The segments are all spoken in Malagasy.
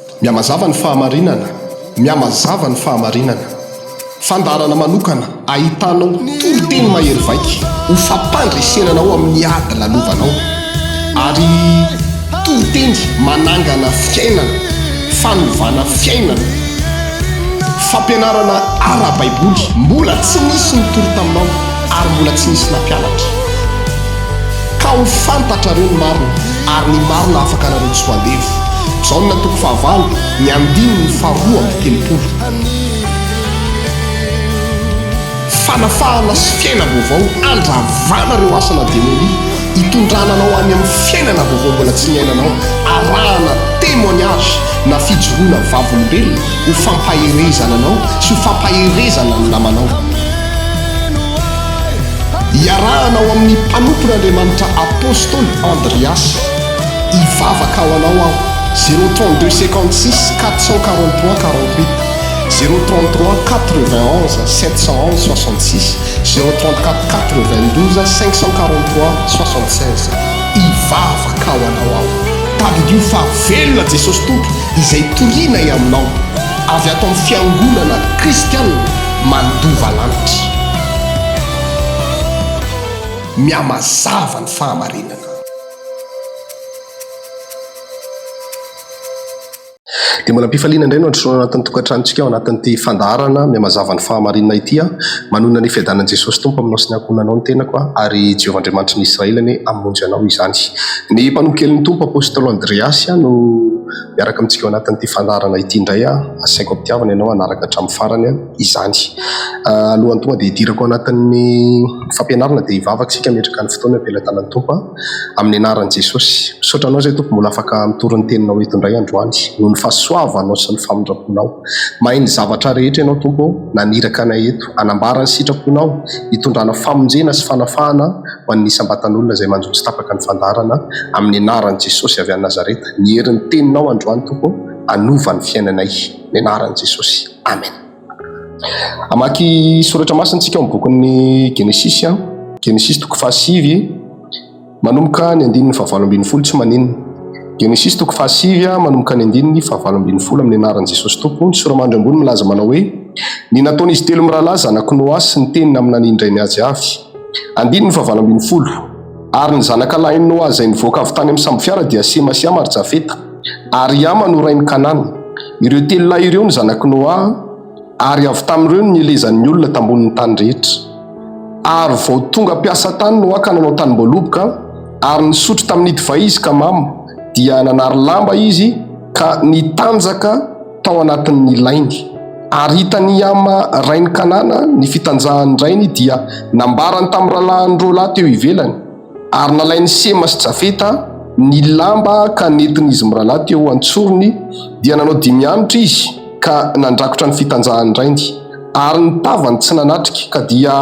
Mihamazava ny fahamarinana, mihamazava ny fahamarinana. Fandaharana manokana ahitanao toriteny mahery vaika ho fampandresena anao amin'ny ady lalovanao. Ary toriteny manangana fiainana, fanovana fiainana. Fampianarana ara-baiboly mbola tsy nisy nitory taminao ary mbola tsy nisy nampianatra. Ka ho fantatrareo ny marina, ary ny marina hahafaka anareo tsy ho andevo. Jaona toko fahavalo, ny andininy faharoa amby telopolo. Fanafahana sy fiainam-baovao handravana ireo asana demonia, hitondrana anao any amin'ny fiainana vaovao mbola tsy niainanao, arahana témoignage na fijoroana vavolombelona ho fampaherezana anao sy ho fampaherezana ny namanao. Iarahana ao amin'ny mpanompon'Andriamanitra Apostoly Andriasy. Hivavaka ho anao aho, zéro 32 56 443 48, zéro 33 91 711 66, zéro 34 92 543 76. Hivavaka ho anao aho. Tadidio fa velona Jesosy Tompo izay torianay aminao, avy ato amin'ny Fiangonana Kristiana Mandova Lanitra. Mihamazava ny fahamarinana. Dia mbola am-pifaliana indray no androsoana anatin'ny tokantranontsika ao anatin'ity fandaharana mihamazava ny fahamarinana ity aho. Manonona ny fiadanan'i Jesosy Tompo aminao sy ny ankohonanao ny tenako aho, ary Jehovah Andriamanitry ny Israely anie hamonjy anao izany. Ny mpanompo kelin'ny Tompo Apostoly Andreasy no miaraka amintsika ao anatin'ity fandaharana ity indray aho. Asaiko am-pitiavana ianao hanaraka hatramin'ny farany izany. Alohan'ny tonga dia hidirako ao anatin'ny fampianarana dia hivavaka isika hametraka ny fotoana eo am-pelatanan'ny Tompo amin'ny anaran'i Jesosy. Misaotra Anao izay Tompo mbola afaka mitory ny teninao eto indray androany noho ny fahasoavanao sy ny famindram-ponao. Mahay ny zavatra rehetra Ianao Tompo ô, naniraka anay eto hanambara ny sitraponao, hitondrana famonjena sy fanafahana ho an'ny isam-batan'olona izay manjo tsy tapaka ny fandaharana amin'ny anaran'i Jesosy avy any Nazareta. Ny herin'ny teninao androany Tompo ô, hanova ny fiainanay. Ny anaran'i Jesosy. Amen. Hamaky soratra masina isika ao amin'ny bokin'ny Genesisy, Genesisy toko fahasivy, manomboka ny andininy fahavalo ambin'ny folo tsy maninona. Genesisy toko fahasivy, manomboka ny andininy fahavalo ambin'ny folo amin'ny anaran'i Jesosy Tompo. Ny sora-mandry ambony milaza manao hoe, Ny nataon'izy telo mirahalahy zanak'i Noa sy ny teny naminanian-drainy azy avy. Andininy fahavalo ambin'ny folo. Ary ny zanaka lahin'i Noa izay nivoaka avy tany amin'ny sambofiara dia Sema sy Hama ary Jafeta. Ary i Hama no rain'i Kanana. Ireo telo lahy ireo no zanak'i Noa, ary avy tamin'ireo no nielezan'ny olona tambonin'ny tany rehetra. Ary vao tonga mpiasa tany Noa ka nanao tanim-boaloboka, ary nisotro tamin'ny divay izy ka mamo, dia nanary lamba izy ka nitanjaka tao anatin'ny lainy. Ary hitan'i Hama rain'i Kanana ny fitanjahan'ny rainy dia nambarany tamin'ny rahalahiny roa lahy teo ivelany. Ary nalain'i Sema sy Jafeta ny lamba ka nentin'izy mirahalahy teo an-tsorony, dia nanao dimianitra izy ka nandrakotra ny fitanjahan'ny rainy. Ary ny tavany tsy nanatrika, ka dia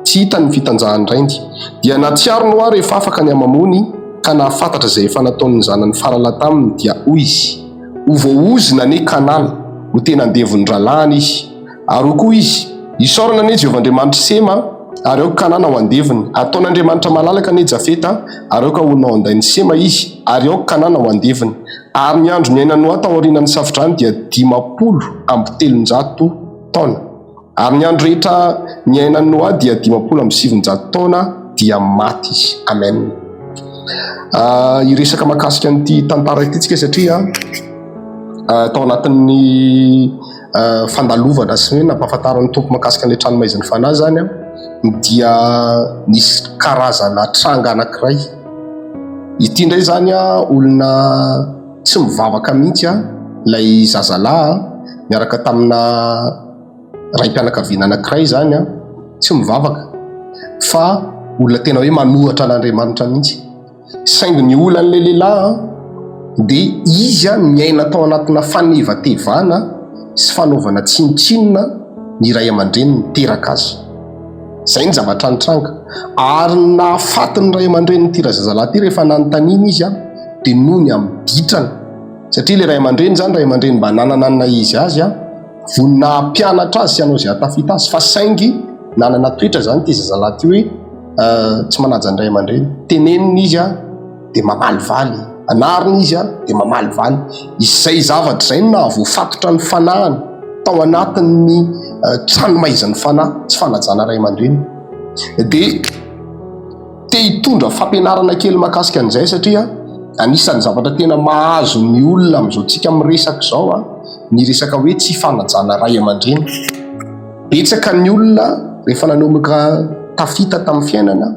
tsy hitany ny fitanjahan'ny rainy. Dia nahatsiaro Noa rehefa afaka ny hamamony, ka nahafantatra izay efa nataon'ny zanany faralahy taminy, dia hoy izy, Ho voaozona anie Kanana, ho tena andevon'ny rahalahiny izy. Ary hoy koa izy, Isaorana anie Jehovah Andriamanitr'i Sema, ary aoka Kanana ho andevony. Ataon'Andriamanitra malalaka anie Jafeta, ary aoka honina ao an-dain'i Sema izy, ary aoka Kanana ho andevony. Ary ny andro niainan'i Noa taorianan'ny Safodrano dia 350 taona. Ary ny andro rehetra niainan'i Noa dia 950 taona, dia maty izy. Amen. Ah, hiresaka mahakasika an'ity tantara ity tsika satria ah, tao anatin'ny ah, fandalovana sy ny hoe nampahafantaran'ny Tompo mahakasika an'ilay tranomaizin'ny fanahy izany dia nisy karazana tranga anankiray. Ity indray izany olona tsy mivavaka mihitsy ilay zazalahy niaraka tamina raim-pianakaviana anankiray izany an, tsy mivavaka fa olona tena hoe manohatra an'Andriamanitra mihitsy. Saingy ny olan'ilay lehilahy an, dia izy an niaina tao anatina fanevatevana sy fanaovana tsinontsinona ny ray aman-dreny niteraka azy. Izay ny zavatra nitranga. Ary ny nahafaty ny ray aman-drenin'ity razazalahy ity rehefa nanontaniana izy an, dia noho ny amin'ny ditrany. Satria ilay ray aman-dreny izany ray aman-dreny mba nanana ny naha izy azy an, vonona hampianatra azy sy hanao izay hahatafita azy fa saingy nanana toetra izany ity zazalahy ity hoe tsy manaja ny ray aman-dreny. Tenenina izy an, dia mamalivaly. Anarina izy dia mamalivaly. Izay zavatra izay no nahavoafatotra ny fanahiny tao anatin'ny tranomaizan'ny fanahy, tsy fanajana ray aman-dreny. Dia te hitondra fampianarana kely mahakasika an'izay satria anisan'ny zavatra tena mahazo ny olona amin'izao tsika miresaka izao ny resaka hoe tsy fanajana ray aman-dreny. Betsaka ny olona rehefa nanomboka tafita tamin'ny fiainana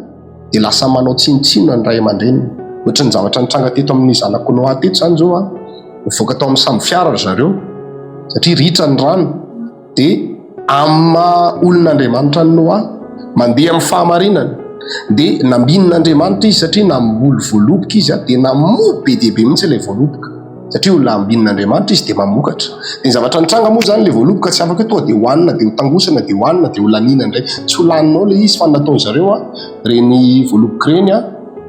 dia lasa manao tsinontsinona ny ray aman-dreniny. Ohatry ny zavatra nitranga teto amin'ny zanako Noah teto izany izao an, nivoaka tao amin'ny sambo fiara ry zareo satria ritra ny rano dia amin'ny maha olon'Andriamanitra an'i Noah, mandeha amin'ny fahamarinana dia nambinin'Andriamanitra izy satria namboly voaloboka izy dia namoa be dia be mihitsy ilay voaloboka. Satria olona ambinin'Andriamanitra izy dia mamokatra. Dia ny zavatra nitranga moa izany ilay voaloboka tsy afaka hoe tonga dia hohanina dia ho tangosana dia hohanina dia ho laniana indray. Tsy ho laninao ilay izy fa ny nataon-dry zareo an, ireny voaloboka ireny an,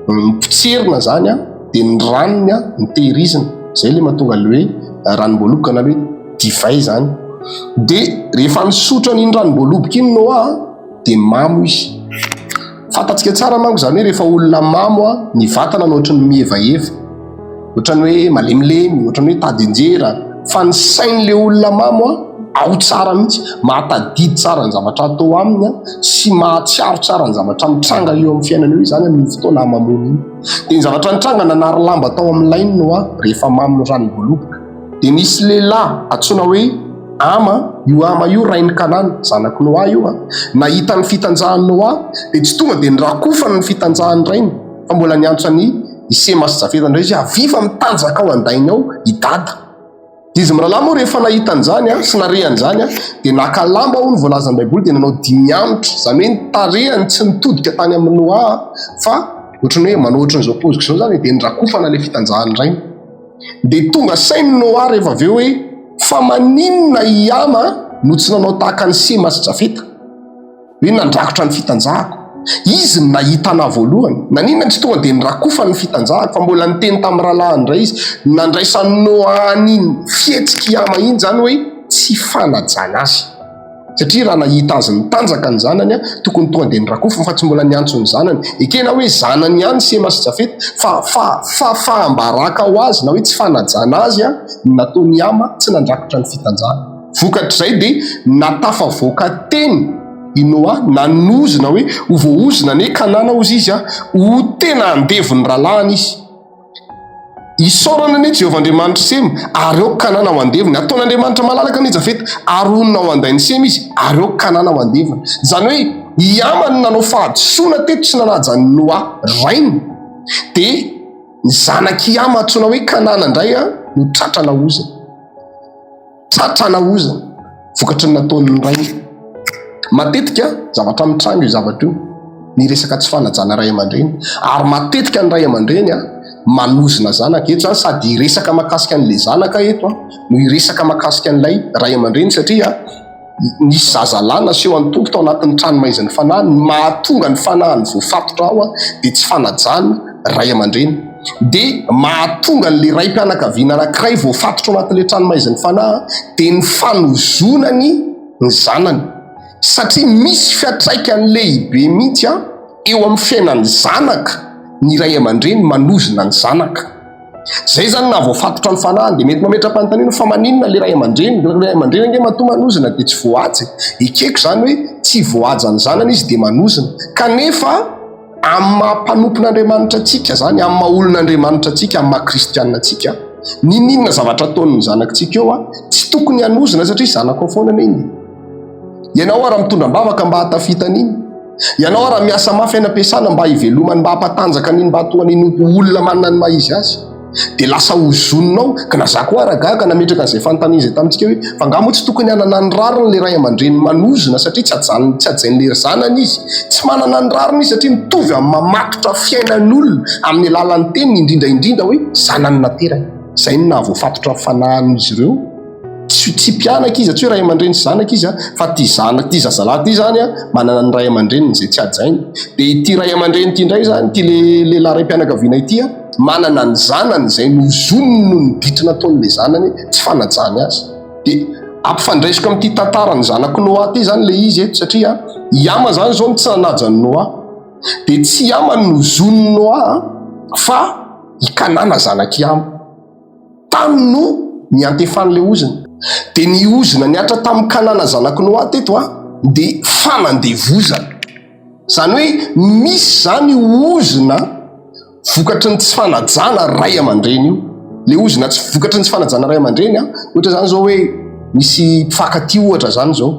nipotserina izany an, dia ny ranony an notehirizina. Izay ilay mahatonga ilay hoe ranom-boaloboka na hoe divay izany. Dia rehefa nisotro an'iny ranom-boaloboka iny Noa an, dia mamo izy. Fantatsika tsara manko izany hoe rehefa olona mamo an, ny vatana no ohatran'ny mihevaheva. Ohatran'ny hoe malemilemy, ohatran'ny hoe tady anjera, fa ny sain'ilay olona mamo an, ao tsara mihitsy, mahatadidy tsara ny zavatra atao aminy an, sy mahatsiaro tsara ny zavatra mitranga eo amin'ny fiainana eo izany amin'iny fotoana hamamoana iny. Dia ny zavatra nitranga, nanary lamba tao amin'ny lainy Noa rehefa mamo ny ranom-boaloboka. Dia nisy lehilahy antsoina hoe Ama, io Ama io rain'i Kanana, zanak'i Noa io an, nahita ny fitanjahan'i Noa, dia tsy tonga dia nirakofany ny fitanjahan'ny rainy, fa mbola niantso an'i i Sema sy Jafeta indray izy, avia fa mitanjaka ao an-dainy ao i Dada. Dia izy mirahalahy moa rehefa nahita an'izany sy nare an'izany dia naka lamba hono voalazan'ny Baiboly dia nanao dimianitra, izany hoe ny tarehany tsy nitodika tany amin'i Noa fa ohatran'ny hoe manao ohatran'izao poziko izao izany dia nirakofana ilay fitanjahan'ny rainy. Dia tonga sain'i Noa rehefa avy eo hoe fa maninona i Hama no tsy nanao tahaka an'i Sema sy Jafeta? Hoe nandrakotra ny fitanjahako. Izy no nahita anà voalohany. Naninona tsy tonga dia nirakofany ny fitanjahako fa mbola niteny tamin'ny rahalahiny indray izy. Nandraisan'i Noa an'iny fihetsik'i Hama iny izany hoe tsy fanajana azy. Satria raha nahita azy nitanjaka ny zanany, tokony tonga dia nirakofany fa tsy mbola niantso ny zanany. Ekena hoe zanany ihany Sema sy Jafeta fa fa fahafaham-baraka ho azy na hoe tsy fanajana azy ny nataon'i Hama, tsy nandrakotra ny fitanjahana. Vokatr'izay dia natafavoaka teny i Noa, nanozona hoe, Ho voaozona anie Kanana, hozy izy, ho tena andevon'ny rahalahiny izy. Isaorana anie Jehovah Andriamanitr'i Sema, ary aoka Kanana ho andevony. Ataon'Andriamanitra malalaka anie Jafeta, ary honina ao an-dain'i Sema izy, ary aoka Kanana ho andevony. Izany hoe, i Hama no nanao fahadisoana teto tsy nanaja an'i Noa rainy, dia ny zanak'i Hama antsoina hoe Kanana indray no tratra naozona. Tratra naozona vokatry ny nataon'ny rainy. Matetika zavatra mitranga io zavatra io, ny resaka tsy fanajana ray aman-dreny. Ary matetika ny ray aman-dreny manozona zanaka. Eto izany sady hiresaka mahakasika an'ilay zanaka eto no hiresaka mahakasika an'ilay ray aman-dreny satria Nisy zazalahy naseho an'ny Tompo tao anatin'ny tranomaizin'ny fanahy, ny mahatonga ny fanahiny voafatotra ao dia tsy fanajana ray aman-dreny. Dia mahatonga an'ilay raim-pianakaviana anankiray voafatotra ao anatin'ilay tranomaizin'ny fanahy dia ny fanozonany ny zanany. Satria misy fiantraikany lehibe mihitsy eo amin'ny fiainan'ny zanaka ny ray aman-dreny manozona ny zanaka. Zay zany na voafatotra ny fanahiny dia mety mametra-panontaniana fa maninona le ray aman-dreny, le ray aman-dreny ange matoa manozona dia tsy voahaja e. Ekeko zany hoe tsy voahaja ny zanany izy dia manozona. Kanefa amin'ny maha mpanompon'Andriamanitra antsika zany, amin'ny maha olon'Andriamanitra antsika, amin'ny maha kristianina antsika, n'inon'inona zavatra ataon'ny zanakitsika eo, tsy tokony hanozona satria zanakao foana anie iny e. Ianao ara mitondra am-bavaka mba hahatafita an'iny. Ianao ara miasa mafy any am-piasana mba hivelomany, mba hampatanjaka an'iny, mba hahatonga an'iny ho olona manana ny maha izy azy. Dia lasa ozoninao, ka na za koa ara gaga nametraka an'izay fanontaniana izay tamintsika hoe, fa angaha moa tsy tokony hanana ny rariny ilay ray aman-dreny manozona satria tsy hajanony, tsy hajain'ilay zanany izy. Tsy manana ny rariny izy satria mitovy amin'ny mamatotra fiainan'olona amin'ny alalan'ny teniny, indrindra indrindra hoe zanany naterany. Izay no nahavoafatotra ny fanahin'izy ireo. Tsy tsy mpianaka izy, tsy hoe ray aman-dreny sy zanaka izy fa ity zanaka ity zazalahy ity izany manana ny ray aman-dreniny izay tsy hajainy. Dia ity ray aman-dreny ity indray izany, ity le lehilahy raim-pianakaviana ity manana ny zanany izay nozoniny noho ny ditry nataon'ilay zanany tsy fanajany azy. Dia ampifandraisiko amin'ity tantaran'ny zanak'i Noa ity izany ilay izy eto satria i Hama izany izao no tsy nanaja an'i Noa. Dia tsy i Hama no nozonin'i Noa fa. I Kanana zanak'i Hama. Tany no niantefan'ilay ozona. Dia ny ozona nihatra tamin'i Kanana zanak'i Noa teto dia fanandevozana. Izany hoe misy izany ozona vokatry ny tsy fanajana ray aman-dreny io. Ilay ozona tsy vokatry ny tsy fanajana ray aman-dreny, ohatra izany izao hoe misy mpifankatia ohatra izany izao.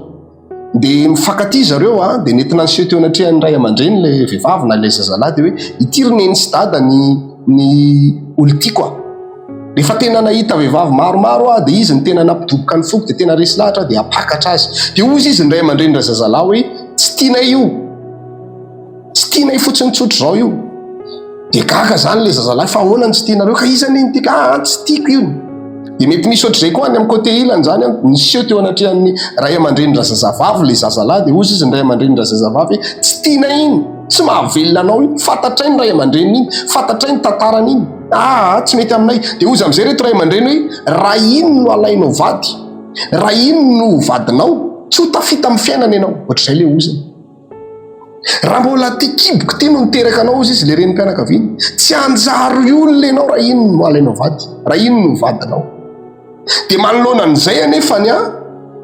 Dia mifankatia zareo a, dia nentina niseho teo anatrehan'ny ray aman-dreny ilay vehivavy na ilay zazalahy dia hoe ity ry neny sy dada ny ny olon-tiako a. Rehefa tena nahita vehivavy maromaro aho dia izy no tena nampidoboka ny foko dia tena resy lahatra aho dia hampakatra azy. Dia hozy izy ny ray aman-dreny razazalahy hoe tsy tianay io. Tsy tianay fotsiny tsotra izao io. Dia gaga izany ilay zazalahy fa ahoana no tsy tianareo ka iza anie no tiako? Ah, tsy tiako io. Dia mety misy ohatr'izay koa any amin'ny côté ilany izany an, niseho teo anatrehan'ny ray aman-dreny razazavavy ilay zazalahy dia hozy izy ny ray aman-dreny razazavavy hoe tsy tianay iny, tsy mahavelona anao iny, fantatray ny ray aman-dreniny iny, fantatray ny tantarany iny. Ah, tsy mety aminay. Dia hozy amin'izay ireto ray aman-dreny hoe raha iny no alainao vady, raha iny no ho vadinao, tsy ho tafita amin'ny fiainana ianao. Ohatr'izay ilay ozona. Raha mbola ty kiboko ty no niteraka anao hozy izy le renim-pianakaviana, tsy hanjary olona ianao raha iny no alainao vady, raha iny no vadinao. Dia manoloana an'izay anefa ny an,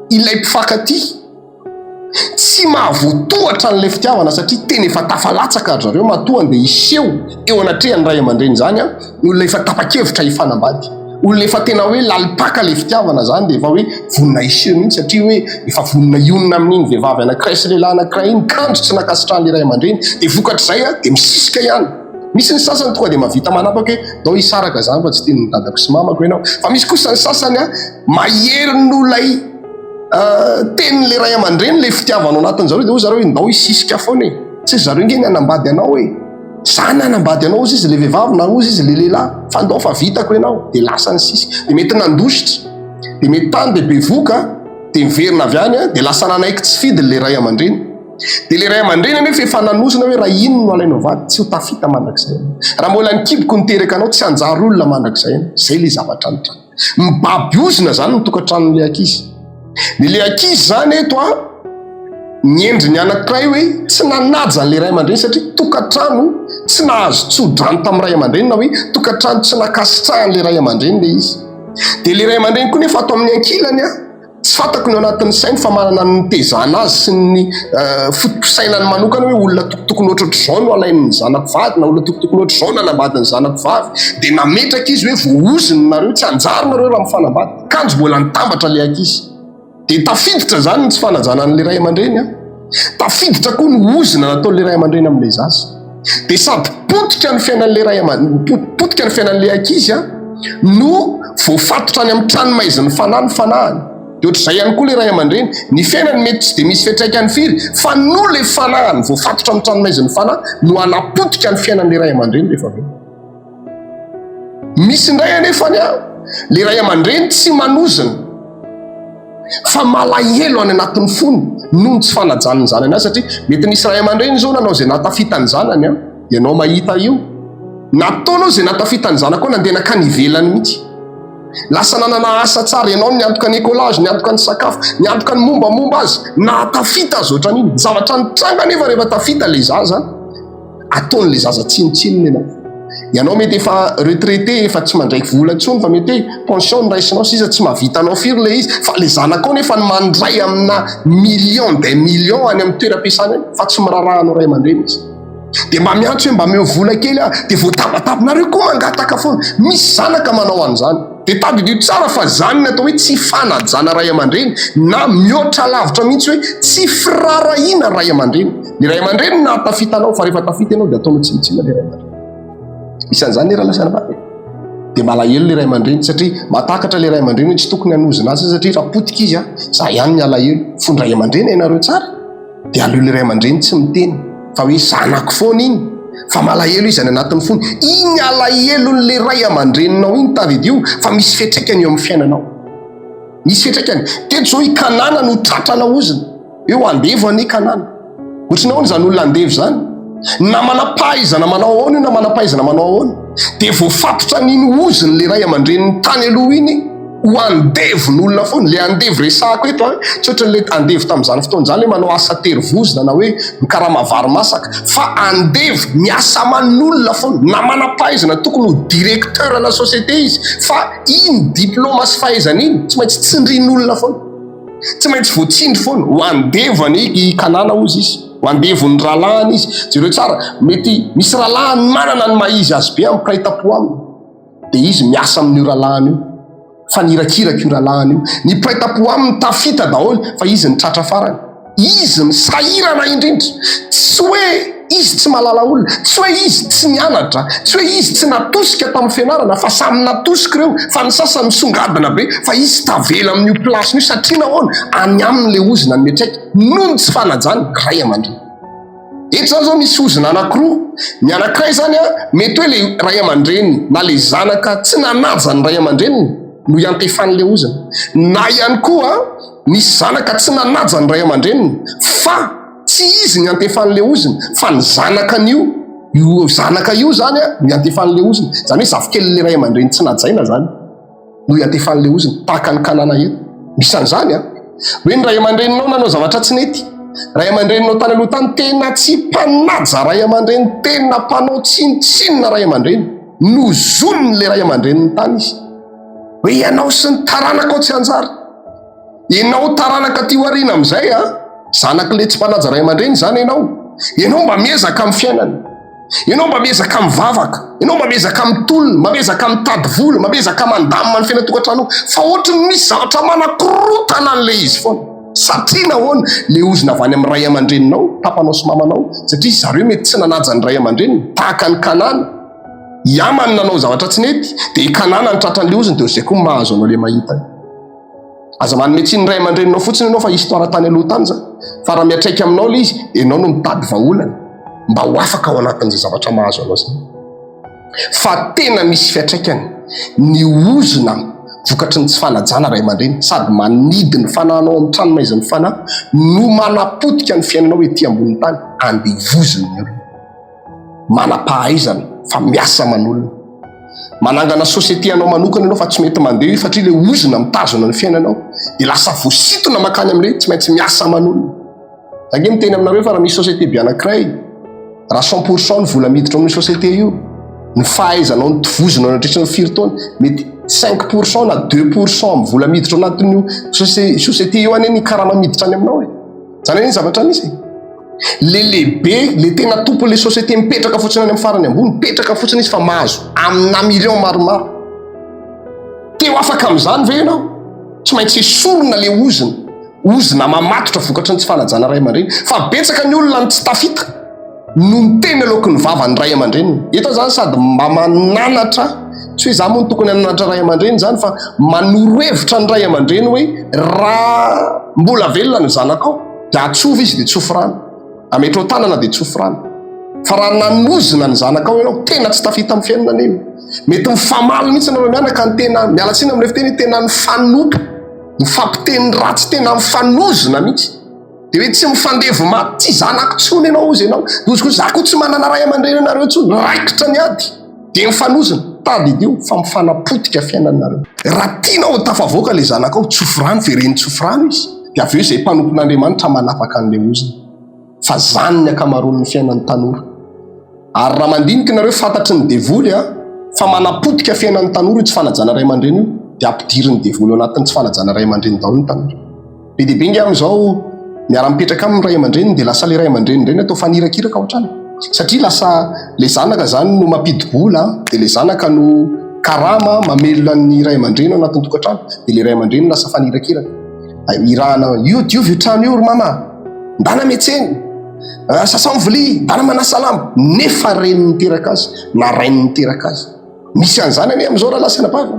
ilay mpifankatia tsy mahavoatohatra an'ilay fitiavana satria tena efa tafalatsaka ry zareo matoa andeha hiseho eo anatrehan'ny ray aman-dreny izany an, ny olona efa tapa-kevitra hifanambady. Olona efa tena hoe lalim-paka ilay fitiavana izany dia efa hoe vonona hiseho mihitsy satria hoe efa vonona hionona amin'iny vehivavy anankiray sy lehilahy anankiray iny kanjo tsy nankasitrahan'ilay ray aman-dreny dia vokatr'izay dia misisika ihany. Misy ny sasany tonga dia mahavita manapaka hoe ndao hisaraka izany fa tsy tian'ny dadako sy mamako ianao. Fa misy kosa ny sasany mahery noho ilay tenin'ilay ray aman-dreny ilay fitiavana ao anatin'izareo dia hoy zareo hoe ndao hisisika foana e. Tsy zareo nge ny hanambady anao e. Za nanambady anao ozy izy le vehivavy na ozy izy le lehilahy fa ndao fa vitako ianao de lasa ny sisa de mety nandositra de mety tany de bevoka de miverina avy any de lasa nanaiky tsy fidiny le ray aman-dreny de le ray aman-dreny anefa efa nanosina hoe raha ino no alainao vady tsy ho tafita mandrakizay raha mbola ny kiboko niteraka anao tsy hanjary olona mandrakizay zay le zavatra nitranga. Mibaby ozona zany ny tokantranon'ilay ankizy. Ny le ankizy zany eto a, ny endriny anankiray hoe tsy nanaja an'ilay ray aman-dreny satria tokantrano tsy nahazo tso-drano tamin'ny ray aman-dreny na hoe tokantrano tsy nankasitrahan'ilay ray aman-dreny ilay izy. Dia ilay ray aman-dreny koa nefa ato amin'ny ankilany a, Tsy fantako ny ao anatin'ny sainy fa manana ny nitezana azy sy ny foto-pisainany manokana hoe olona tokotokony ohatrohatr'izao no alain'ny zanako vady na olona tokotokony ohatr'izao no anambadin'ny zanako vavy. Dia nametraka izy hoe voaozona nareo, tsy hanjary nareo raha mifanambady. Kanjo mbola nitambatra ilay ankizy. Dia tafiditra izany ny tsy fanajana an'ilay ray aman-dreny an. Tafiditra koa ny ozona nataon'ilay ray aman-dreny amin'ilay zaza. Dia sady potika ny fiainan'ilay ray aman potika ny fiainan'ilay ankizy an, no voafatotra any amin'ny tranomaizin'ny fanahy ny fanahiny. Dia ohatr'izay ihany koa ilay ray aman-dreny. Ny fiainany mety tsy dia misy fiantraikany firy fa noho ilay fanahiny voafatotra amin'ny tranomaizin'ny fanahy no hanapotika ny fiainan'ilay ray aman-dreny rehefa avy eo. Misy indray anefa ny an, le ray aman-dreny tsy manozona fa malahelo any anatin'ny fony noho ny tsy fanajan'ny zanany azy satria mety nisy ray aman-dreny izao nanao izay nahatafita ny zanany an, ianao mahita io, nataonao izay nahatafita ny zanakao nandeha nankany ivelany mihitsy, lasa nanana asa tsara ianao niantoka ny écolage, niantoka ny sakafo, niantoka ny mombamomba azy, nahatafita azy ohatran'iny, ny zavatra nitranga anefa rehefa tafita ilay zaza, ataon'ilay zaza tsinontsinona ianao. Ianao mety efa retraité, efa tsy mandray vola intsony fa mety hoe pension no raisinao sisa tsy mahavita anao firy ilay izy fa ilay zanakao nefa no mandray amina millions des millions any amin'ny toeram-piasana any fa tsy miraharaha anao ray aman-dreny izy. Dia mba miantso hoe mba omeo vola kely aho dia voatabataba nareo koa mangataka foana. Misy zanaka manao an'izany. Dia tadidio tsara fa zany ny atao hoe tsy fanajana ray aman-dreny na mihoatra lavitra mihitsy hoe tsy firaharahiana ray aman-dreny. Ny ray aman-dreny no nahatafita anao fa rehefa tafita ianao dia ataonao tsinontsinona ilay ray aman-dreny. Isan'izany ny rahalahy sy anabavy e. Dia malahelo ilay ray aman-dreny satria mahatakatra ilay ray aman-dreny hoe tsy tokony hanozona azy satria raha potika izy za ihany ny alahelo. Fony ray aman-dreny hainareo tsara dia aleo ilay ray aman-dreny tsy miteny fa hoe zanako foana iny fa malahelo izy any anatin'ny fony. Iny alahelon'ilay ray aman-dreninao iny tadidio fa misy fiantraikany eo amin'ny fiainanao. Misy fiantraikany. Teto izao i Kanana no tratrana ozona. Eo andevo anie Kanana. Ohatry ny ahoana izany olona andevo izany? Na manam-pahaizana manao ahoana io na manam-pahaizana manao ahoana. Dia voafatotra an'iny ozony ilay ray aman-dreniny tany aloha iny. Ho andevon'olona foana. Ilay andevo resahako eto an, tsy ohatran'ilay andevo tamin'izany fotoana izany hoe manao asa terivozona na hoe mikarama vary masaka, fa andevo miasa aman'olona foana. Na manam-pahaizana tokony ho directeur ana société izy, fa iny diplôme sy fahaizana iny tsy maintsy tsindrin'olona foana. Tsy maintsy voatsindry foana. Ho andevo anie i Kanana hozy izy. Ho andevon'ny rahalahiny izy. Jereo tsara, mety misy rahalahiny manana ny maha izy azy be amin'ny mpiray tampo aminy. Dia izy miasa amin'io rahalahiny io. Fa nirakiraka io rahalahiny io. Ny mpiray tampo aminy tafita daholo fa izy ny tratra farany. Izy no sahirana indrindra. Tsy hoe izy tsy mahalala olona, tsy hoe izy tsy nianatra, tsy hoe izy tsy natosika tamin'ny fianarana fa samy natosika ireo fa ny sasany misongadina be fa izy tavela amin'io place-ny io satria nahoana? Any aminy ilay ozona ny miantraika noho ny tsy fanajany ray aman-dreny. Eto izany izao misy ozona anankiroa, ny anankiray izany mety hoe ilay ray aman-dreny na ilay zanaka tsy nanaja ny ray aman-dreniny no iantefan'ilay ozona, na ihany koa Nisy zanaka tsy nanaja ny ray aman-dreniny fa tsy izy niantefan'ilay ozona fa ny zanakan'io io zanaka io zany a niantefan'ilay ozona. Izany hoe zafikelin'ilay ray aman-dreny tsy najaina zany no iantefan'ilay ozona tahaka ny Kanana eto. Misy an'izany a. Hoe ny ray aman-dreninao nanao zavatra tsy nety. Ray aman-dreninao tany aloha tany tena tsy mpanaja ray aman-dreny, tena mpanao tsinontsinona ray aman-dreny. Nozonin'ilay ray aman-dreniny tany izy. Hoe ianao sy ny taranakao tsy hanjary. Ianao taranaka aty aoriana amin'izay a, zanak'ilay tsy mpanaja ray aman-dreny izany ianao. Ianao mba miezaka amin'ny fiainana. Ianao mba miezaka mivavaka. Ianao mba miezaka mitolona, mba miezaka mitady vola, mba miezaka mandamina ny fiainan-tokantrano. Fa ohatry ny misy zavatra manakorotana an'ilay izy foana. Satria nahoana? Ilay ozona avy any amin'ny ray aman-dreninao, papanao sy mamanao, satria zareo mety tsy nanaja ny ray aman-dreniny, tahaka an'i Kanana. I Amany nanao zavatra tsy nety, dia i Kanana ny tratran'ilay ozona, dia izay koa no mahazo anao ilay mahita io. Aza manome tsiny ny ray aman-dreninao fotsiny ianao fa histoire tany aloha tany izany. Fa raha miantraika aminao ilay izy, dia ianao no mitady vahaolana mba ho afaka ao anatin'izay zavatra mahazo anao izany. Fa tena misy fiantraikany ny ozona vokatry ny tsy fanajana ray aman-dreny, sady manidy ny fanahinao amin'ny tranomaizin'ny fanahy no manapotika ny fiainanao ety ambonin'ny tany, andevozin'ny olona. manam-pahaizana fa miasa aman'olona. Manangana société anao manokana ianao fa tsy mety mandeha io satria ilay ozona mitazona ny fiainanao dia lasa voasintona mankany amin'ilay tsy maintsy miasa aman'olona. Za nge miteny aminareo fa raha misy société be anankiray, raha cent pour cent ny vola miditra amin'io société io, ny fahaizanao ny tovozonao nandritra ny firy taona, mety cinq pour cent na deux pour cent amin'ny vola miditra ao anatin'io société io anie ny karama miditra any aminao e. Zany anie ny zavatra misy e. Le lehibe, le tena tompon'le société mipetraka fotsiny any amin'ny farany ambony, mipetraka fotsiny izy fa mahazo amina million maromaro. Te ho afaka amin'izany ve ianao? Tsy maintsy esorina le ozona, ozona mamatotra vokatry ny tsy fanajana ray aman-dreny. Fa betsaka ny olona no tsy tafita noho ny teny aloaky ny vavan'ny ray aman-dreniny. Eto aho zany sady mba mananatra, tsy hoe za moa no tokony hananatra ray aman-dreny zany fa manoro hevitra ny ray aman-dreny hoe raha mbola velona ny zanakao dia atsovy izy dia tsofy rano, ametrao tanana dia tsofy rano. Fa raha nanozona ny zanakao ianao, tena tsy tafita amin'ny fiainana anie io. Mety mifamaly mihitsy nareo mianaka ny tena, miala tsiny amin'ilay fiteny, tena mifanopa, mifampiteny ratsy, tena mifanozona mihitsy. Dia hoe tsy mifandevo maty, tsy zanako intsony ianao hozy ianao. Dia hozy koa, za koa tsy manana ray aman-dreny anareo intsony. Raikitra ny ady. Dia mifanozona. Tadidio fa mifanapotika fiainanareo. Raha tianao ho tafavoaka ilay zanakao, tsofy rano, vereno tsofy rano izy. Dia avy eo izay mpanompon'Andriamanitra manapaka an'ilay ozona. Fa zany ny ankamaroan'ny fiainan'ny tanora. Ary raha mandinika nareo fantatry ny devoly a, fa manapotika fiainan'ny tanora io tsy fanajana ray aman-dreny io, dia ampidirin'ny devoly ao anatin'ny tsy fanajana ray aman-dreny daholo ny tanora. Be dia be nge amin'izao miara-mipetraka aminy ray aman-dreniny dia lasa ilay ray aman-dreniny indray no atao fanirakiraka ao an-trano. Satria lasa ilay zanaka izany no mampidi-bola dia ilay zanaka no karama mamelona ny ray aman-dreny ao anatin'ny tokantrano dia ilay ray aman-dreny lasa fanirakiraka. Irahana io diovy io trano io ry mama, ndana miantsena, ah, sasao ny vilia, ndana manasa lamba, nefa reniny niteraka azy na rainy niteraka azy. Misy an'izany anie amin'izao rahalahy sy anabavy.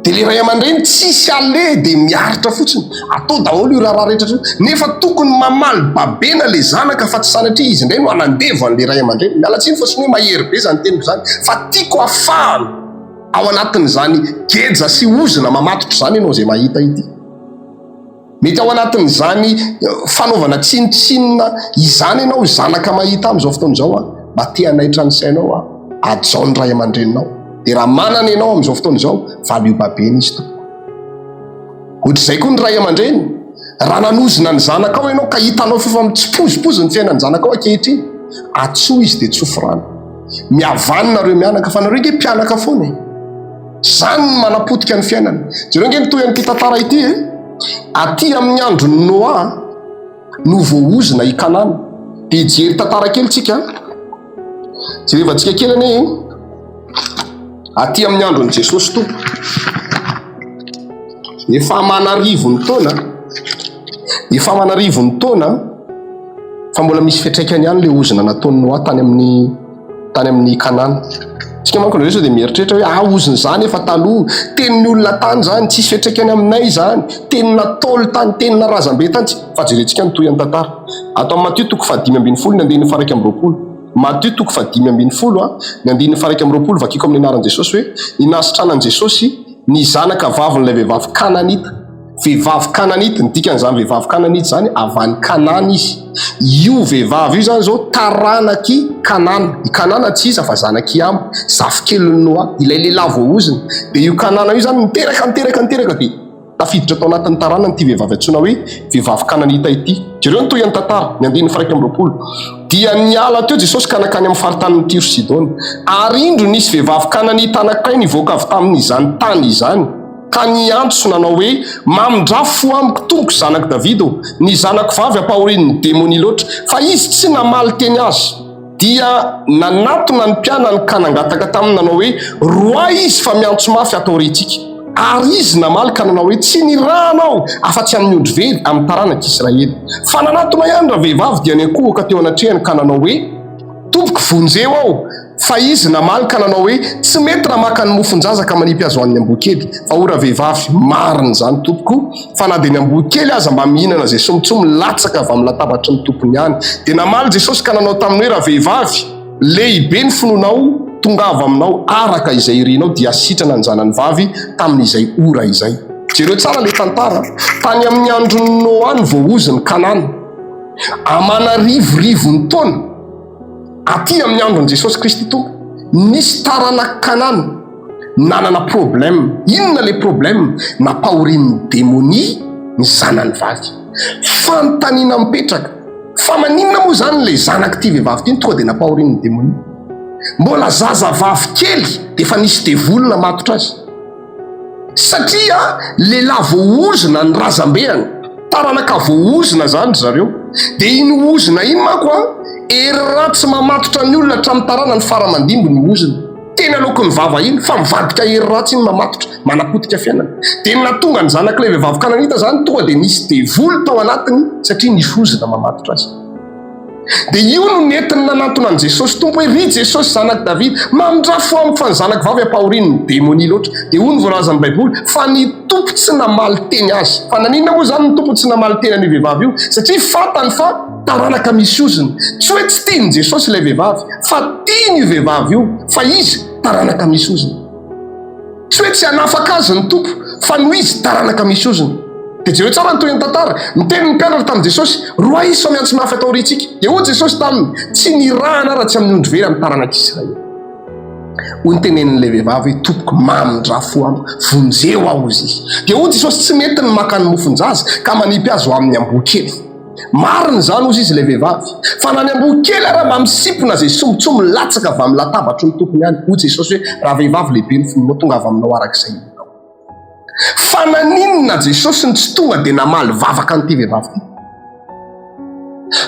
Dia le ray aman-dreny tsisy ale dia miaritra fotsiny. Atao daholo io raharaha rehetra io. Nefa tokony mamaly babena le zanaka fa tsy sanatria izy indray no hanandevo an'le ray aman-dreny. Miala tsiny fa tsy hoe mahery be izany teniko izany fa tiako afahana ao anatin'izany geja sy ozona mamatotra izany ianao izay mahita ity. Mety ao anatin'izany fanaovana tsinontsinona izany ianao zanaka mahita amin'izao fotoana izao aho, mba te hanaitra ny sainao aho, hajao ny ray aman-dreninao. Dia raha manana ianao amin'izao fotoana izao, valio babena izy tompoko. Ohatr'izay koa ny ray aman-dreny, raha nanozona ny zanakao ianao ka hitanao fa efa mitsipozipozy ny fiainan'ny zanakao ankehitriny, atsoy izy dia tsofy rano. Mihavany nareo mianaka fa nareo nge mpianaka foana e. Zany no manapotika ny fiainana. Jereo nge ny toy an'ity tantara ity e. Aty amin'ny andron'i Noa no voaozona i Kanana. Dia hijery tantara kely tsika. Jerevantsika kely anie e. Aty amin'ny andron'i Jesosy Tompo. Efa aman'arivony taona, efa aman'arivony taona fa mbola misy fiantraikany ihany ilay ozona nataon'i Noa tany amin'ny tany amin'ny Kanana. Tsika manko indraindray sao dia mieritreritra hoe ah ozona izany efa taloha, tenin'ny olona tany izany, tsisy fiantraikany aminay izany, tenina Ntaolo tany, tenina razambe tany, fa jerentsika ny tohin'ny tantara. Ato amin'ny Matio toko fahadimy ambinifolo ny andininy faha-21. Matio toko fahadimy ambinifolo ny andininy faha-21 vakiko amin'ny anaran'i Jesosy hoe ny nahasitranan'i Jesosy ny zanaka vavin'ilay vehivavy Kananita. Vehivavy Kananita, ny dikan'izany vehivavy Kananita izany avy any Kanana izy. Io vehivavy io izany izao taranak'i Kanana. I Kanana tsy iza fa zanak'i Hama, zafikelin'i Noa, ilay lehilahy voaozona. Dia io Kanana io izany niteraka, niteraka, niteraka dia tafiditra tao anatin'ny taranany ity vehivavy antsoina hoe vehivavy Kananita ity. Jereo ny tohin'ny tantara, ny andininy faha-21. Dia niala teo Jesosy ka nankany amin'ny faritanin'i Tyro sy Sidona. Ary indro nisy vehivavy Kananita anankiray nivoaka avy tamin'izany tany izany, ka niantso nanao hoe, Mamindrà fo amiko, Tompoko, zanak'i Davida ô! Ny zanako vavy ampahorian'ny demonia loatra. Fa izy tsy namaly teny azy. Dia nanatona ny mpianany ka nangataka taminy nanao hoe, Roahy izy fa miantso mafy ato aoriantsika. Ary izy namaly ka nanao hoe, Tsy nirahana aho afa-tsy amin'ny ondry very amin'ny taranak'i Israely. Fa nanatona ihany ravehivavy dia niankohoka teo anatrehany ka nanao hoe, Tompoko, vonjeo aho! Fa izy namaly ka nanao hoe, Tsy mety raha maka ny mofon-jaza ka manipy azy ho an'ny amboa kely. Fa hoy ravehivavy, Marina izany, tompoko, fa na dia ny amboa kely aza mba mihinana izay somontsomo latsaka avy amin'ny latabatry ny tompony ihany. Dia namaly Jesosy ka nanao taminy hoe, Ravehivavy, lehibe ny finoanao, tongava aminao araka izay irinao. Dia sitrana ny zanany vavy tamin'izay ora izay. Jereo tsara ilay tantara, tany amin'ny andron'i Noa no voaozona Kanana, aman'arivorivony taona. Aty amin'ny andron'i Jesosy Kristy Tompo, nisy taranak'i Kanana nanana problème. Inona le problème? Nampahorian'ny demonia ny zanany vavy. Fanontaniana mipetraka, fa maninona moa izany le zanak'ity vehivavy ity no tonga dia nampahorian'ny demonia? Mbola zazavavy kely dia efa nisy devoly namatotra azy. Satria lehilahy voaozona ny razambeany, taranaka voaozona zany ry zareo. Dia iny ozona iny manko an, hery ratsy mamatotra ny olona hatramin'ny taranany fara aman-dimby ny ozona. Teny aloaky ny vava iny fa mivadika hery ratsy iny mamatotra, manapotika fiainana. Dia ny nahatonga ny zanak'ilay vehivavy kananita zany tonga dia nisy devoly tao anatiny satria nisy ozona mamatotra azy. Dia io no nentiny nanantona an'i Jesosy Tompo hoe, Ry Jesosy Zanak'i Davida, mamindrà fo amiko fa ny zanako vavy ampahorian'ny demonia loatra. Dia hoy ny voalazan'ny Baiboly, fa ny Tompo tsy namaly teny azy. Fa naninona moa izany ny Tompo tsy namaly teny an'io vehivavy io? Satria fantany fa taranaka misy ozona. Tsy hoe tsy tian'i Jesosy ilay vehivavy, fa tiany io vehivavy io, fa izy taranaka misy ozona. Tsy hoe tsy hanafaka azy ny Tompo, fa noho izy taranaka misy ozona. Dia jereo tsara ny tohin'ny tantara. Niteny ny mpianatra tamin'i Jesosy, Roahy izy fa miantso mafy ato aoriantsika. Dia hoy Jesosy taminy, Tsy nirahana aho raha tsy amin'ny ondry very amin'ny taranak'Israely. Hoy ny tenenin'ilay vehivavy hoe, Tompoko, mamindrà fo amiko, vonjeo aho, hoy izy. Dia hoy Jesosy, Tsy mety ny maka ny mofon-jaza ka manipy azy ho amin'ny amboa kely. Marina izany, hozy izy ilay vehivavy, fa na ny amboa kely ara mba misipona izay sombintsoa milatsaka avy amin'ny latabatry ny tompony ihany. Hoy Jesosy hoe, Raha vehivavy lehibe ny finoanao, tonga avy aminao araka izay irinao. Fa naninona Jesosy no tsy tonga dia namaly vavaka an'ity vehivavy ity?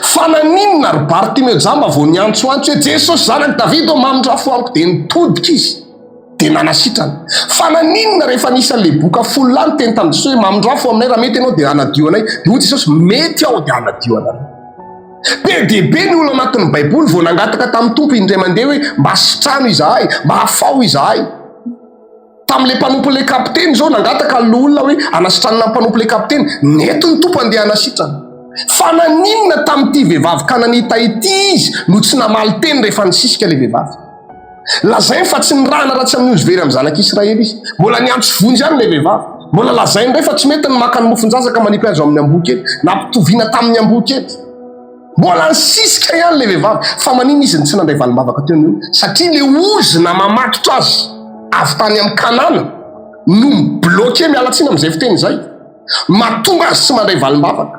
Fa naninona ry Bartimeo jamba vao niantsoantso hoe, Jesosy zanak'i Davida ô, mamindrà fo amiko, dia nitodika izy? dia nanasitrana. Fa naninona rehefa nisy an'ilay boka 10 lahy niteny tamin'i Jesosy hoe mamindrafo aminay raha mety ianao dia hanadio anay. Dia hoy Jesosy mety aho dia hanadio anareo. Be dia be ny olona anatin'ny Baiboly vao nangataka tamin'ny Tompo indray mandeha hoe mba sitrano izahay, mba afaho izahay. Tamin'ilay mpanompon'ilay kapiteny izao nangataka ny loholona hoe anasitranana ny mpanompon'ilay kapiteny. Nety ny Tompo handeha hanasitrana. Fa naninona tamin'ity vehivavy kananita ity izy no tsy namaly teny rehefa nisisika ilay vehivavy? Lazainy fa tsy nirahana raha tsy amin'ny ondry very amin'ny zanak'Israely izy. Mbola niantso vonjy ihany ilay vehivavy. Mbola lazainy indray fa tsy mety ny maka ny mofon-jaza ka manipy azy ao amin'ny amboa kely. Nampitoviana tamin'ny amboa kely. Mbola nisisika ihany ilay vehivavy. Fa maninona izy no tsy nandray valim-bavaka teo no eo? Satria ilay ozona mamatotra azy. avy tany amin'ny Kanana no mi-bloquer, miala tsiny amin'izay fiteny izay, mahatonga azy tsy mandray valim-bavaka.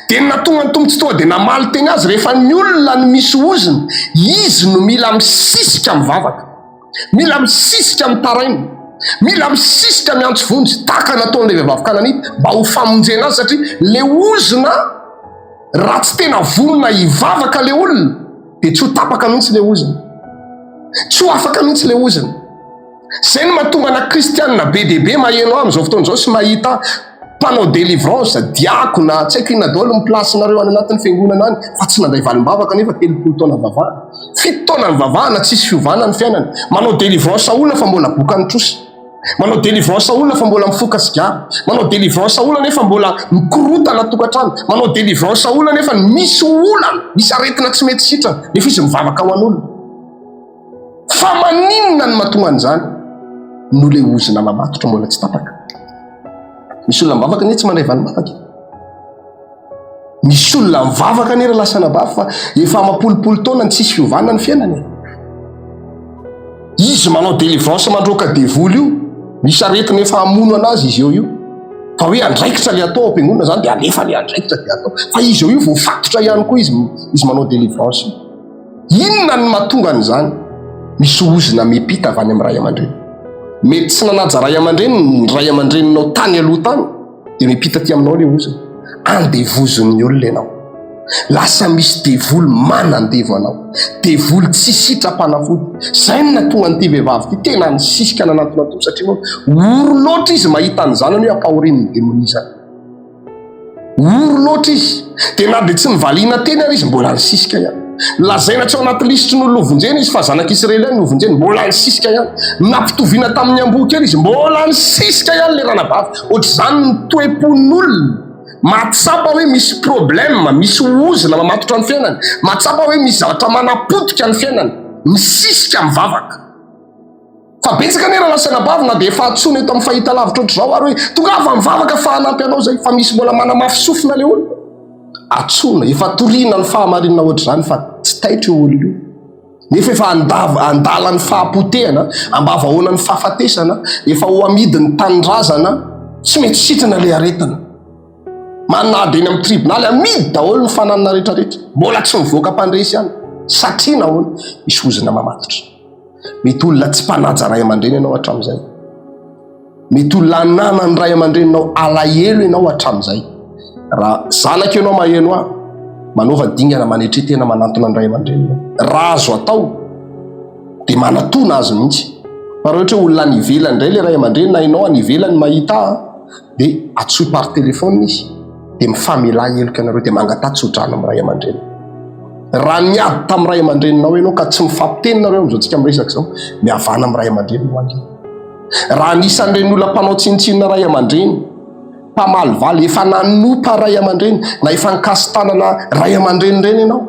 Dia ny nahatonga ny Tompo tsy tonga dia namaly teny azy rehefa ny olona no misy ozona, izy no mila misisika mivavaka. Mila misisika mitaraina, mila misisika miantso vonjy tahaka nataon'ilay vehivavy kananita mba ho famonjena azy satria le ozona raha tsy tena vonona hivavaka le olona dia tsy ho tapaka mihitsy le ozona, tsy ho afaka mihitsy le ozona. Izay no mahatonga na kristianina be dia be maheno ahy amin'izao fotoana izao sy mahita mpanao délivrance, diakona, tsy haiko inona daholo ny place-nareo any anatin'ny fiangonana any fa tsy nandray valim-bavaka nefa 30 taona nivavahana. Fito taona nivavahana tsisy fiovana ny fiainana. Manao délivrance olona fa mbola bokan'ny trosa. Manao délivrance olona fa mbola mifoka sigara. Manao délivrance olona nefa mbola mikorotana tokantrano. Manao délivrance olona nefa misy olana, misy aretina tsy mety sitrana nefa izy mivavaka ho an'olona. Fa maninona no mahatonga an'izany? Noho ilay ozona mamatotra mbola tsy tapaka. Misy olona mivavaka anie tsy mandray valim-bavaka e. Misy olona mivavaka anie ry lasa anabavy fa efa amam-polopolo taona ny tsisy fiovana ny fiainany e. Izy manao délivrance mandroaka devoly io, misy aretina efa hamono anazy izy eo io. Fa hoe andraikitra le atao ao am-piangonana zany dia alefa le andraikitra dia atao. Fa izy eo io voafatotra ihany koa izy izy manao délivrance io. Inona no mahatonga an'izany? Misy ozona miampita avy any amin'ny ray aman-dreny. Mety tsy nanaja ray aman-dreny ny ray aman-dreninao tany aloha tany, dia miampita aty aminao ilay ozona. Andevozin'ny olona ianao. Lasa misy devoly manandevo anao. Devoly tsy sitram-panafody. Izay no nahatonga an'ity vehivavy ity tena nisisika nanantona ny Tompo satria ory loatra izy mahita ny zanany hoe ampahorian'ny demonia izany. Ory loatra izy, dia na dia tsy nivaliana teny ary izy, mbola nisisika ihany. Lazaina tsy ao anaty lisitry ny olona hovonjena izy, fa zanak'Israely ihany no hovonjena, mbola nisisika ihany. Nampitoviana tamin'ny amboa kely izy, mbola nisisika ihany ilay ranabavy. Ohatr'izany ny toe-pon'olona, mahatsapa hoe misy problème, misy ozona mamatotra ny fiainany, mahatsapa hoe misy zavatra manapotika ny fiainany, misisika mivavaka. Fa betsaka anie rahalahy sy anabavy na dia efa antsoina eto amin'ny fahitalavitra ohatr'izao ary hoe tongava mivavaka fa hanampy anao izay fa misy mbola manamafy sofina ilay olona. Antsoina, efa toriana ny fahamarinana ohatr'izany fa tsy taitra io olona io. Nefa efa andalan'ny fahapotehana, ambavahoanan'ny fahafatesana, efa ho amidy ny tanindrazana, tsy mety sitrana ilay aretina. Manady eny amin'ny tribonaly, amidy daholo ny fananana rehetrarehetra. Mbola tsy mivoaka mpandresy ihany. Satria nahoana? Misy ozona mamatotra. Mety olona tsy mpanaja ray aman-dreny ianao hatramin'izay. Mety olona ananan'ny ray aman-dreninao alahelo ianao hatramin'izay. Raha zanaka ianao maheno ahy, manaova dingana manetre tena manantona ny ray aman-dreninao. Raha azo atao, dia manatona azy mihitsy. Fa raha ohatra hoe olona any ivelany indray ilay ray aman-dreny na ianao any ivelany mahita ahy, dia antsoy par téléphone izy, dia mifamelà heloka ianareo, dia mangataha tsodrano amin'ny ray aman-dreny. Raha niady tamin'ny ray aman-dreninao ianao ka tsy mifampiteny nareo amin'izao tsika miresaka izao, mihavana amin'ny ray aman-dreninao ange. Raha anisan'ireny olona mpanao tsinontsinona ray aman-dreny, mpamalivaly, efa nanompa ray aman-dreny, na efa nikasi-tanana ray aman-dreny ireny ianao,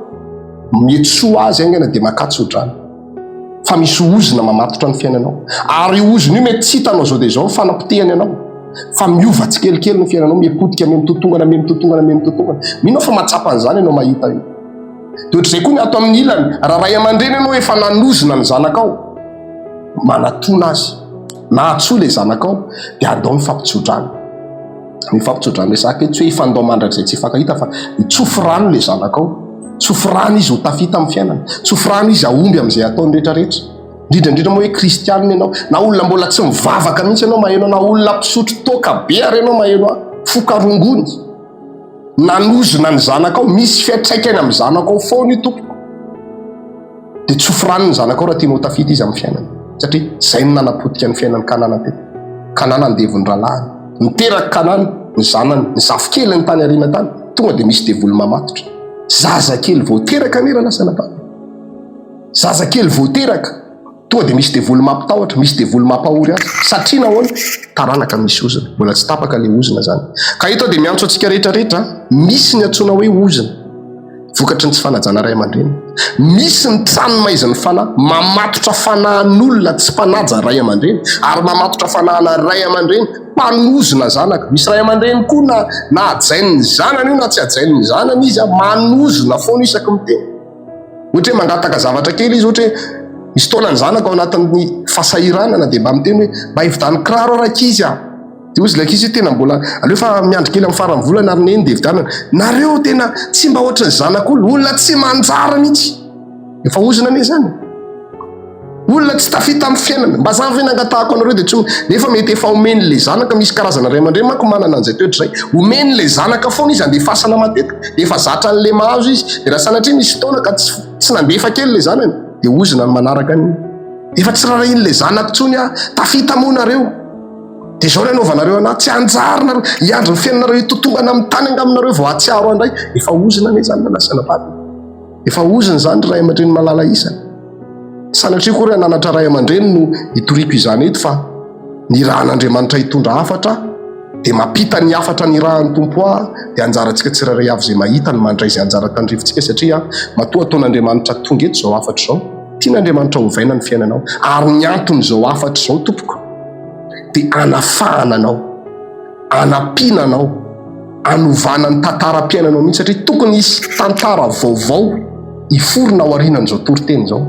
mety soa azy haingana dia makà tsodrano. Fa misy ozona mamatotra ny fiainanao. Ary io ozona io mety tsy hitanao izao dia izao ny fanapotehany anao. Fa miova tsikelikely ny fiainanao, miha-potika, miha-mitotongana, miha-mitotongana, miha-mitotongana. Mino aho fa mahatsapa an'izany ianao mahita io. Dia ohatr'izay koa ny ato amin'ny ilany, raha ray aman-dreny ianao efa nanozona ny zanakao, manatona azy, na antsoy ilay zanakao, dia andao mifampitsodrano. Mifampitsodrano resaka eto, tsy hoe hifandao mandrakizay tsy hifankahita fa mitsofy rano ilay zanakao. Tsofy rano izy ho tafita amin'ny fiainana. Tsofy rano izy hahomby amin'izay ataony rehetrarehetra. Indrindra indrindra moa hoe kristianina ianao, na olona mbola tsy mivavaka mihitsy ianao maheno na olona mpisotro toaka be ary ianao maheno ahy, foka rongony, nanozona ny zanakao, misy fiantraikany amin'ny zanakao foana io tompoko. Dia tsofy rano ny zanakao raha tianao ho tafita izy amin'ny fiainana, satria izay no nanapotika ny fiainan'i Kanana teto. Kanana andevon'ny rahalahiny. Niteraka Kanana, ny zanany, ny zafikeliny tany aoriana tany, tonga dia misy devoly mamatotra. Zazakely vao teraka anie rahalahy sy anabavy. Zazakely vao teraka, tonga dia misy devoly mampitahotra, misy devoly mampahory azy. Satria nahoana? Taranaka misy ozona. Mbola tsy tapaka ilay ozona izany. Ka eto aho dia miantso antsika rehetra rehetra, misy ny antsoina hoe ozona, vokatry ny tsy fanajana ray aman-dreny. Misy ny tranomaizin'ny fanahy, mamatotra fanahin'olona tsy mpanaja ray aman-dreny, ary mamatotra fanahina ray aman-dreny mpanozona zanaka. Misy ray aman-dreny koa na na hajain'ny zanany io na tsy hajain'ny zanany izy, manozona foana isaky ny teny. Ohatra hoe mangataka zavatra kely izy, ohatra hoe. Misy fotoana ny zanaka ao anatin'ny fahasahiranana dia mba miteny hoe mba hividiano kiraro aho rankizy a! Dia hoy izy ilay ankizy hoe tena mbola aleo fa miandry kely amin'ny faran'ny volana ary neny dia vidianana. Nareo tena tsy mba ohatry ny zanak'olona, olona tsy manjary mihitsy. Efa ozona anie izany. Olona tsy tafita amin'ny fiainana. Mba zany ve nangatahako anareo dia tsy nefa mety efa omeny le zanaka misy karazana ray aman-dreny manko manana an'izay toetra izay. Omeny le zanaka foana izy andefasana matetika. Dia efa zatra an'le mahazo izy. Dia raha sanatria misy fotoana ka tsy tsy nandefa kely le zanany dia ozona ny manaraka an'iny. Efa tsy rarahian'le zanako intsony aho. Tafita moa nareo. Dia izao ny anaovanareo anah, tsy hanjary nareo, hiandry ny fiainanareo hitotongana amin'ny tany angamba nareo vao hahatsiaro ahy indray. Efa ozona anie izany nanasana-bady. Efa ozona izany ry ray aman-dreny malala isany. Sanatria akory hananatra ray aman-dreny no hitoriako izany eto fa nirahan'Andriamanitra hitondra hafatra dia mampita ny hafatra nirahan'ny Tompo ahy dia anjarantsika tsirairay avy izay mahita no mandray izay anjara tandrifintsika satria matoa ataon'Andriamanitra tonga eto izao hafatra izao tian'Andriamanitra hovaina ny fiainanao ary ny anton'izao hafatra izao tompoko dia hanafahana anao hanampiana anao hanovana ny tantaram-piainanao mihitsy satria tokony hisy tantara vaovao hiforona ao aorianan'izao toriteny izao.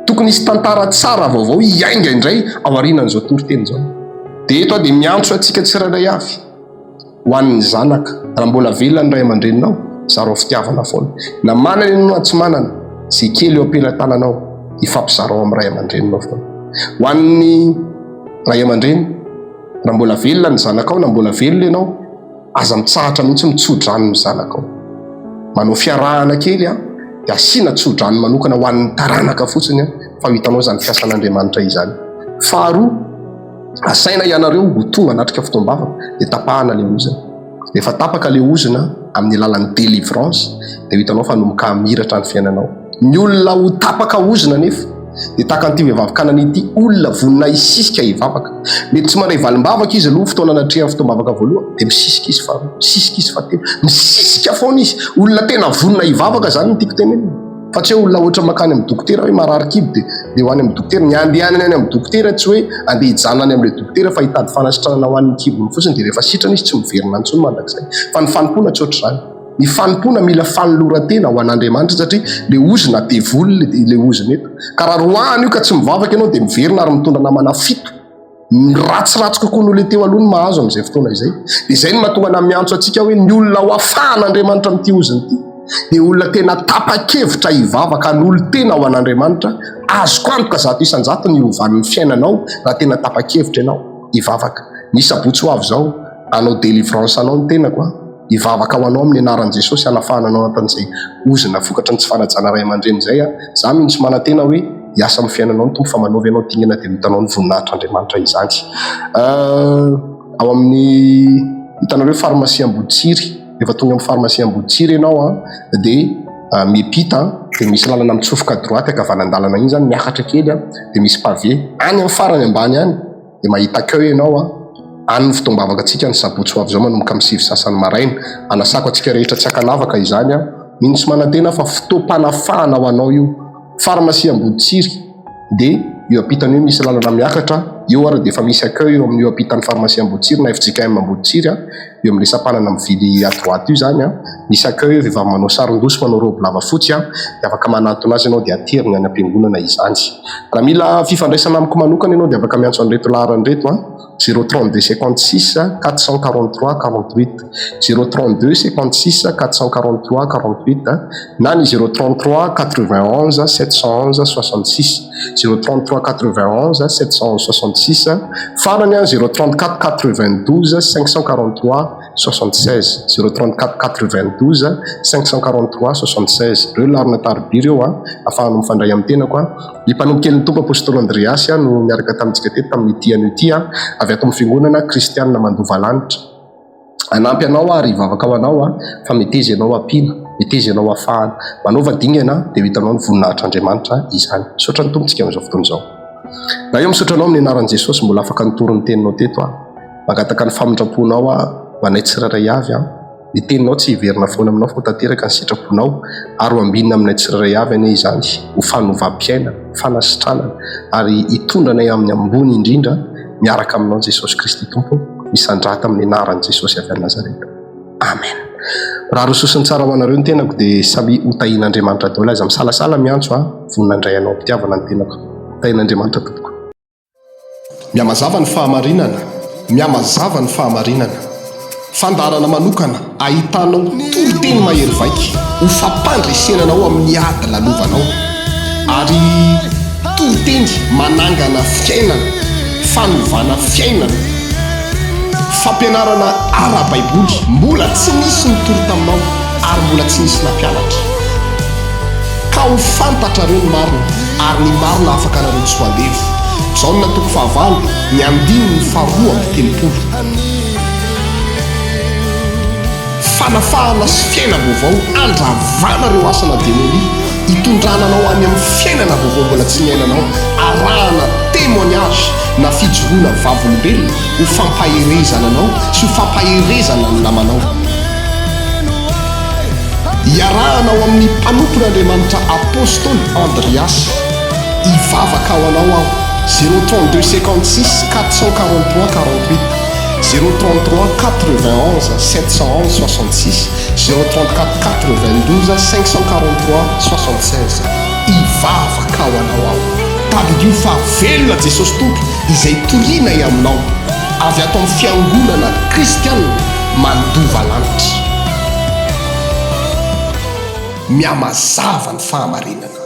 Tokony hisy tantara tsara vaovao hiainga indray ao aorianan'izao toriteny izao. Dia eto aho dia miantso antsika tsirairay avy ho an'ny zanaka, raha mbola velona ny ray aman-dreninao, zarao fitiavana foana. Na manana ianao na tsy manana, izay kely eo am-pelatananao, ifampizarao amin'ny ray aman-dreninao foana. Ho an'ny ray aman-dreny, Raha mbola velona ny zanakao na mbola velona ianao, aza mitsahatra mihitsy mitso-drano ny zanakao. Manao fiarahana kely an, dia asiana tso-drano manokana ho an'ny taranaka fotsiny an, fa ho hitanao izany fiasan'Andriamanitra izany. Faharoa, asaina ianareo ho tonga hanatrika fotoam-bavaka, dia tapahana ilay ozona. Rehefa tapaka ilay ozona amin'ny alalan'ny délivrance, dia ho hitanao fa hanomboka hamiratra ny fiainanao. Ny olona ho tapaka ozona anefa dia tahaka an'ity vehivavy Kananita ity, olona vonona hisisika hivavaka. Mety tsy mandray valim-bavaka izy aloha fotoana anatrehany fotoam-bavaka voalohany, dia misisika izy faharoa, misisika izy fahatelo, misisika foana izy. Olona tena vonona hivavaka izany no tiako tenenina. Fa tsy hoe olona ohatra mankany amin'ny dokotera hoe marary kibo dia dia ho any amin'ny dokotera. Ny andehanany any amin'ny dokotera tsy hoe andeha hijanona any amin'ilay dokotera fa hitady fanasitranana ho an'ny kibony fotsiny dia rehefa sitrana izy tsy miverina intsony mandrakizay. Fa ny fanompoana tsy ohatr'izany. Ny fanompoana mila fanoloran-tena ho an'Andriamanitra satria le ozona devoly le ozona eto. Ka raha roahana io ka tsy mivavaka ianao dia miverina ary mitondra namana fito. Ny ratsiratsy kokoa noho le teo aloha no mahazo amin'izay fotoana izay. Dia izay no mahatonga anà miantso antsika hoe ny olona ho afahan'Andriamanitra amin'ity ozona ity dia olona tena tapa-kevitra hivavaka hanolo-tena ho an'Andriamanitra. Azoko antoka 100% ny hiovan'ny fiainanao raha tena tapa-kevitra ianao hivavaka. Ny sabotsy ho avy izao hanao délivrance anao ny tenako an. Hivavaka ho anao amin'ny anaran'i Jesosy hanafahana anao anatin'izay ozona vokatry ny tsy fanajana ray aman-dreny izay aho. Za mino sy manantena hoe hiasa amin'ny fiainanao ny Tompo fa manaova ianao dingana dia ho hitanao ny voninahitr'Andriamanitra izany. Ao amin'ny hitanareo pharmacie Amboditsiry, rehefa tonga amin'ny pharmacie Amboditsiry ianao an, dia miampita dia misy lalana mitsofoka à droite ankavanandalana iny izany miakatra kely an, dia misy pavé any amin'ny farany ambany any. Dia mahita accueil ianao an! Any ny fotoam-bavaka antsika ny sabotsy ho avy izao manomboka amin'ny sivy sasany maraina. Anasako antsika rehetra tsy ankanavaka izany an! Mino sy manantena fa fotoam-panafahana ho anao io. Pharmacie Amboditsiry dia eo ampitan'io misy lalana miakatra, eo ary dia efa misy accueil eo amin'io ampitan'ny pharmacie Amboditsiry na fjkm Amboditsiry an! Eo amin'ilay sampanana mivily à droite io izany an! Misy accueil eo vehivavy manao saron-doha sy manao robe lava fotsy an! Dia afaka manantona azy ianao dia ateriny any am-piangonana izany. Raha mila fifandraisana amiko manokana ianao dia afaka miantso an'ireto laharana ireto an, 032 56 443 48, 032 56 443 48 na ny 033 91 711 66, 033 91 711 66, farany an 034 92 543 76, 034 92 543 76. Ireo laharana tarobia ireo an, ahafahanao mifandray amin'ny tenako an. Ny mpanompo kelin'ny Tompo Apostoly Andreasy an no niaraka tamintsika teto tamin'ity anio ity an, avy ato amin'ny Fiangonana Kristianina Mandova Lanitra. Hanampy anao aho ary hivavaka ho anao an, fa meteza ianao hampiana, meteza ianao hafahana. Manaova dingana dia ho hitanao ny voninahitr'Andriamanitra izany. Misaotra ny Tompo tsika amin'izao fotoana izao. Ray ô misaotra anao amin'ny anaran'i Jesosy mbola afaka nitory ny teninao teto aho. Mangataka ny famindram-ponao aho ho anay tsirairay avy an. Ny teninao tsy hiverina foana aminao fa ho tanteraka ny sitraponao ary ho ambinina aminay tsirairay avy anie izany ho fanovam-piainana, fanasitranana ary hitondra anay amin'ny ambony indrindra miaraka aminao Jesosy Kristy Tompo misandrata amin'ny anaran'i Jesosy avy any Nazareta. Amen. Raha rososiny tsara ho anareo ny tenako dia samia ho tahian'Andriamanitra daholo. Aza misalasala miantso an, vonona handray anao am-pitiavana ny tenako. Tahin'Andriamanitra tompoko. Mihamazava ny fahamarinana, mihamazava ny fahamarinana. Fandaharana manokana ahitanao toriteny mahery vaika ho fampandresena anao amin'ny ady lalovanao. Ary toriteny manangana fiainana, fanovana fiainana. Fampianarana ara-baiboly mbola tsy nisy nitory taminao ary mbola tsy nisy nampianatra. Ka ho fantatrareo ny marina ary ny marina hahafaka anareo tsy ho andevo. Jaona toko fahavalo, ny andininy faharoa 32. Fanafahana sy fiainam-baovao handravana ireo asana demonia, hitondrana anao any amin'ny fiainana vaovao mbola tsy niainanao, arahana témoignage na fijoroana vavolombelona ho fampaherezana anao sy ho fampaherezana ny namanao. Iarahana ao amin'ny mpanompon'Andriamanitra Apostoly Andriasy. Hivavaka ho anao aho. Zéro 32 56 443 48, zéro 33 91 711 66, zéro 34 92 543 76. Hivavaka ho anao aho. Tadidio fa velona Jesosy Tompo izay torianay aminao. Avy ato amin'ny Fiangonana Kristiana Mandova Lanitra. Mihamazava ny fahamarinana.